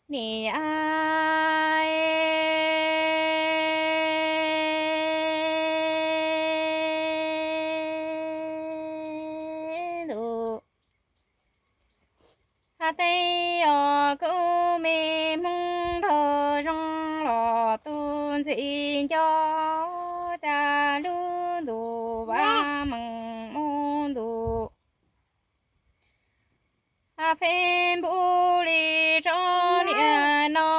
Nim ntuj teeb os, kub me hmoob nraug zoo los tu ntxim nco, cas lub ntuj vaj meem mus ntuj Facebook li tsob niam no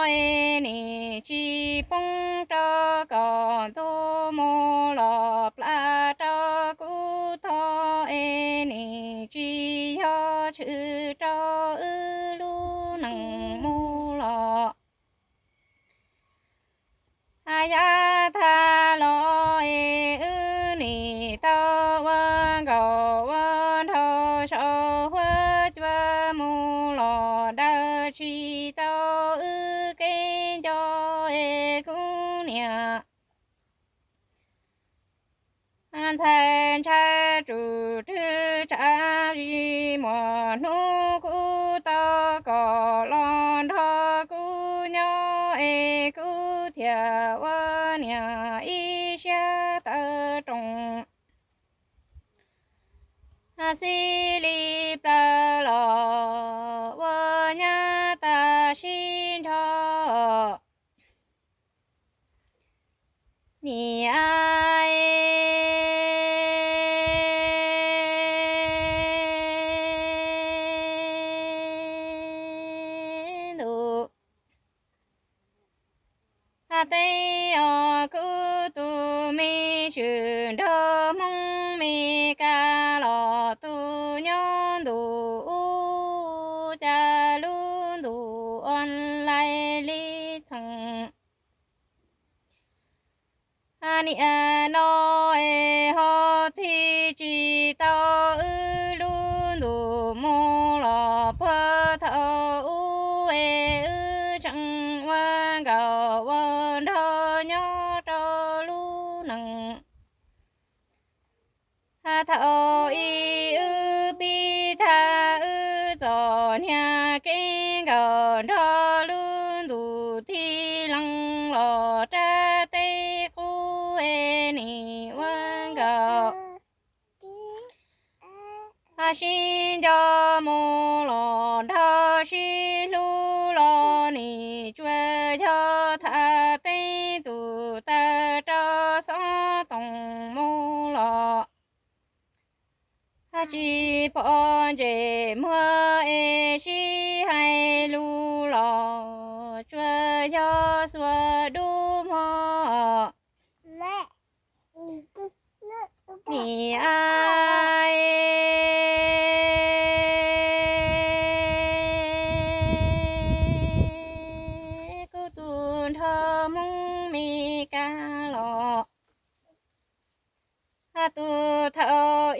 es nim tsis poob rau kom ntuj mus los plam rau kub tho es nim tsis yog tshwm rau wb lub neej mus los. Yav tag los es wb nim tau ua nkauj ua nraug saum huab cua mus los daws tsis tau wb kev nco es kuv niam ntxhais ntshai tsum rwg tsav zis muaj hnub kuv tau kom los nrog kuv nyob es kuv thiaj ua niam ib siab tawv roos. Xib li plaws los ua nyab tag sib nrho. Niam ntuj teeb os, kuv tus me swm nraug Hmoob Mes Kas los tus nyob ntuj ub, cas lub ntuj online li txheem. Niam no es ho tig tsis tau wb lub ntuj mus los puag thaum ub es wb tseem ua nkauj ua nraug nyob rau lub neej. Thaum ub wb pib tag wb txom nyem kev nkaum nrog lub ntuj tig lees los rab teb qub es nim ua nkauj sib nco mus los nrog sib hlub los nim tsuas yog tham teeb tus tawg rau xov tooj mus los tsis pom ntsej muag es sib hais lus los tsuas yog xuas dub mog. Niam es, kuv tus nraug Hmoob Mes Kas los tus thaum ub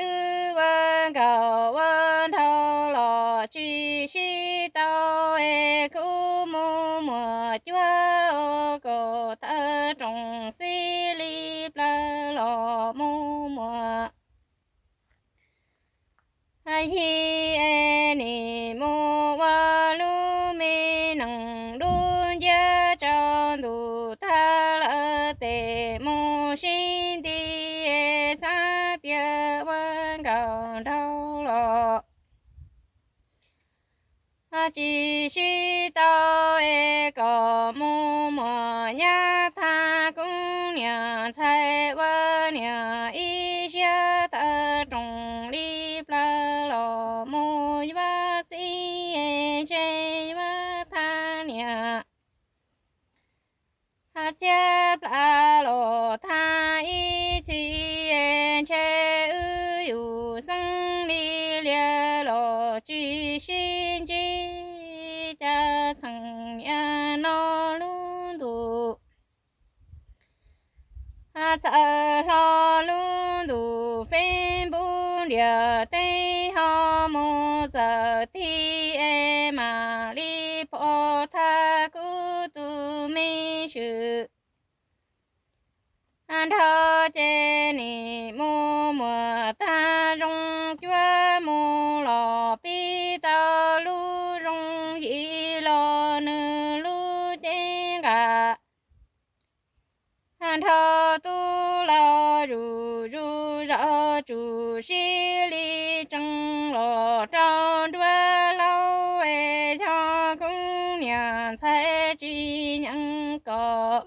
wb ua nkauj ua nraug los tsis sib tau es kuv mus muag cuab ua kaum tawv roos xib li plaws los mus muag yig es nim mus ua lub me neej dub nciab rau ntuj tag lawm tes mus sib nti es xav tias ua nkauj nraug los tsis sib tau es kom mus muag nyab thab kuv niam ntxhais ua niam ib siab tawv roos li plaws los mus yuav txiv es ntshe yuav thab niam txiab plab los thab ib txhis es ntshe wb yus xeeb li lias los tsis sib ntsib cas txheem niam no lub ntuj txawm hlo lub ntuj Facebook ntiaj teb ho mus txawm tig es mam li pom thab kuv tus me swm nraug ces nim mus muag tag zoo cuab mus los pib tau lub zoo yim zuj zus zov tsuj sib li tsees los rau nruab lauj es yog kuv niam ntxhais tsis nyeem kom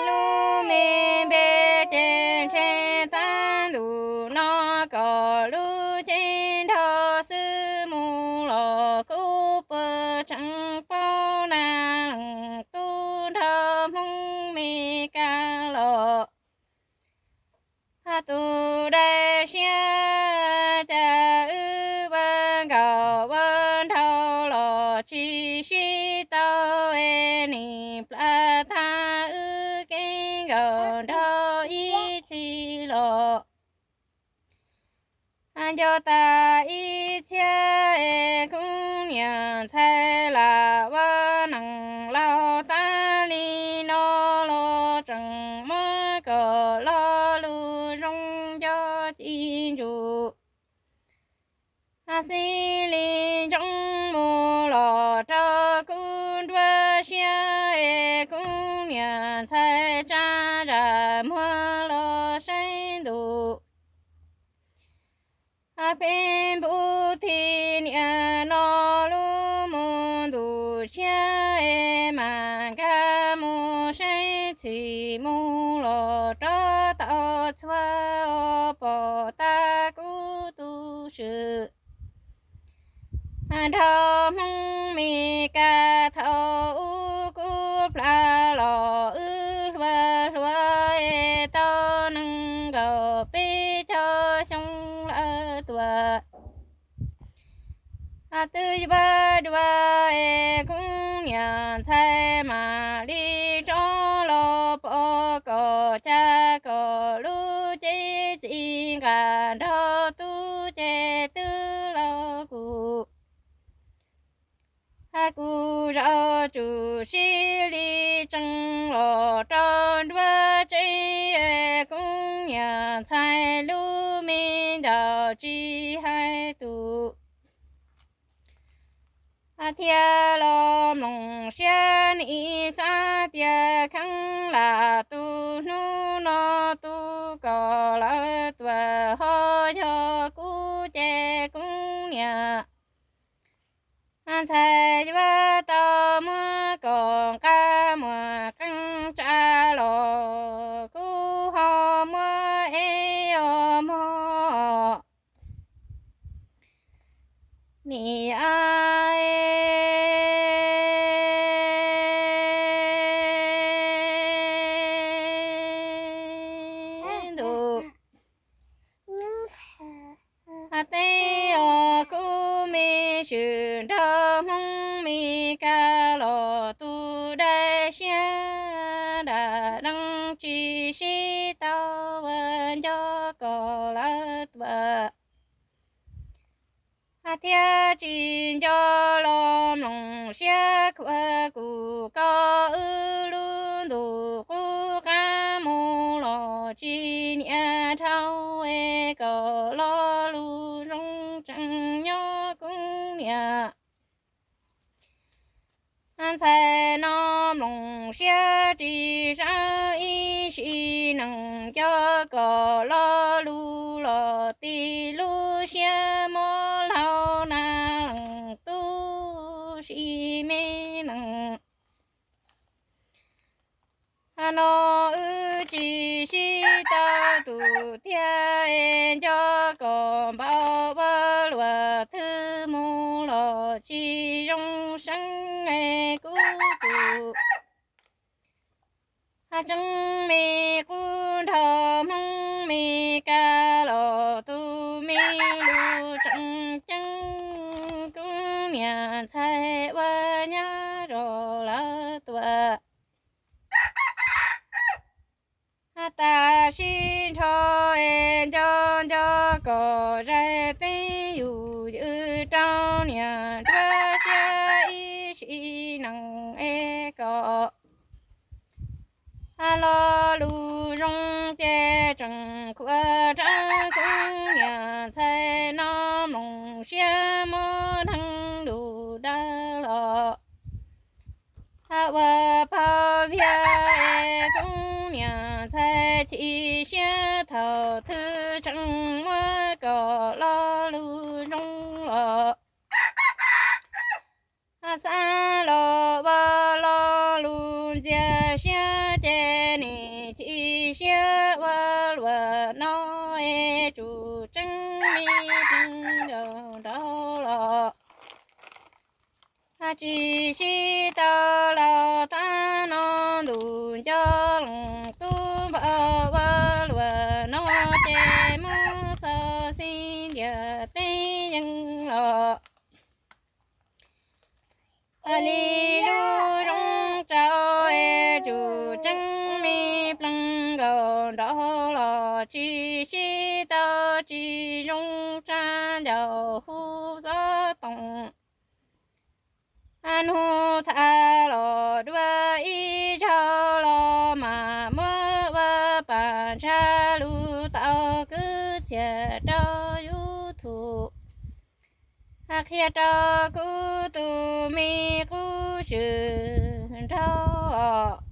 lub me npe ces ntshe tab ntus no kom lub ceeb nrog xwb mus los kuj puas tseem paub na leej tub nrog Hmoob Mes Kas los tus dawb siab cas wb ua nkauj ua nraug los tsis sib tau es nim plam tag wb kev nkauj nraug ib txhis los nco tas ib txhiab es kuv niam ntxhais lam ua neej laus tas li no los tseem muab kom lo lus zoo nco ci ntsuj xib li ntsoov mus los rau kuv nruab siab es kuv niam ntxhais tsa zam muag los saib ntuj peb npub thi niam no lub mus ntuj siab es mam nkag mus saib txhim mus los rov tau txhua pom tag kuv tus swm nrog Hmoob Mes Kas thaum ub kuv plam los wb hluas hluas es tau nees nkaum peb caug xyoo lawm tuaj twb yuav dua es kuv niam ntxhais mam li rov los pom kom cas kom lub cev ci nqa nrog tub ces twb laus kuv kuv zov tsuj sib li tsees los rau nruab tsev es kuv niam ntxhais lub me ntaub tsis hais tus thiaj los mloog siab nim xav tias kheev lam tus hnub no tus kom lawm tuaj ho yog kuv ces kuv niam ntxhais yuav tau muab kom nqa muag qee tsa los kuv ho muab ev os mog nim ntuj teb os kuv me swm nrog Hmoob Mes Kas los tus dawb siab dam dees tsis sib tau ua nco kom lawm tuaj thiab tsis nco los mloog siab khuav kuv kom wb lub ntuj qub qab mus los tsis niam dhau es kom lo lus zoo tsees nyob kuv niam ntxhais no mloog siab ris sab ib sim neej nco kom lo lus los tis lub siab mob laug na leej tub sim me neej no wb tsis sib tau tus thiab es nco kom npau ua luaj twg mus los tsis zoo seeb es kuv tus tseeb me qub nrog Hmoob Mes Kas los tus me lus tseem ceeb kuv niam ntxhais ua nyab zos lawm tuaj tas sib nrho es nco nco kom zais teeb yus ywm rau niam nruab siab ib sim neej es kom lo lus zoo ces tseem khuav rau kuv niam ntxhais no mloog siab mob dheev lus dawb los ua pog viag es kuv niam ntxhais chim siab thaum twg tseem muab kom lo lus zoo los. Xav los ua lo lus ntxias siab ces nim chim siab ua luam no es tsum tseeb me pleev nkaus nraud los. Tsis sib tau los tag no ntuj nco leej tub npawg ua luam no ces muab txoj xib ntiag teb yees los. Li lub zoo rau es tsum tseeb me pleev nkaus nraud los tsis sib tau tsis zoo tsa ncaus hu xov toom. Nug tham los dua ib zaug los mas muab ua pam ntsha lus tau kwv txhiaj rau YouTube. Qhia rau kuv tus me qub tswv nraug.